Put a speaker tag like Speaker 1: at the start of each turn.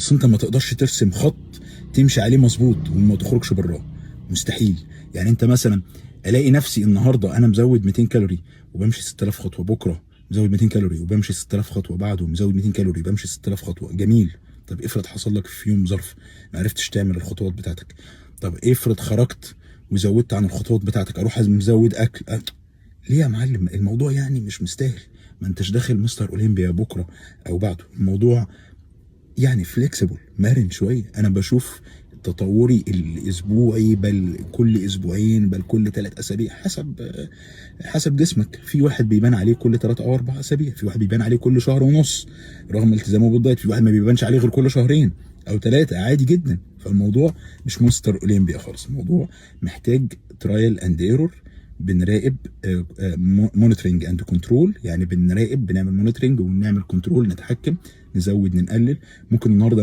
Speaker 1: اصل انت ما تقدرش ترسم خط تمشي عليه مظبوط وما تخرجش براه، مستحيل. يعني انت مثلا الاقي نفسي النهارده انا مزود 200 كالوري وبمشي 6000 خطوه، بكره مزود 200 كالوري وبمشي 6000 خطوه، بعده مزود 200 كالوري بمشي 6000 خطوه. جميل. طب افرض حصل لك في يوم ظرف ما عرفتش تعمل الخطوات بتاعتك، طب افرض خرجت وزودت عن الخطوات بتاعتك، اروح مزود اكل ليه يا معلم؟ الموضوع يعني مش مستاهل، ما انتش داخل مستر اولمبيا بكره او بعده. الموضوع يعني flexible، مرن شويه. انا بشوف تطوري الاسبوعي، بل كل اسبوعين، بل كل 3 اسابيع، حسب جسمك. في واحد بيبان عليه كل 3 او 4 اسابيع، في واحد بيبان عليه كل شهر ونص رغم التزامه بال diet، في واحد ما بيبانش عليه غير كل شهرين او 3، عادي جدا. فالموضوع مش مستر اولمبيا خالص، الموضوع محتاج trial and error. بنراقب، monitoring and control، يعني بنراقب، بنعمل monitoring ونعمل control، نتحكم، نزود، نقلل. ممكن النهارده انا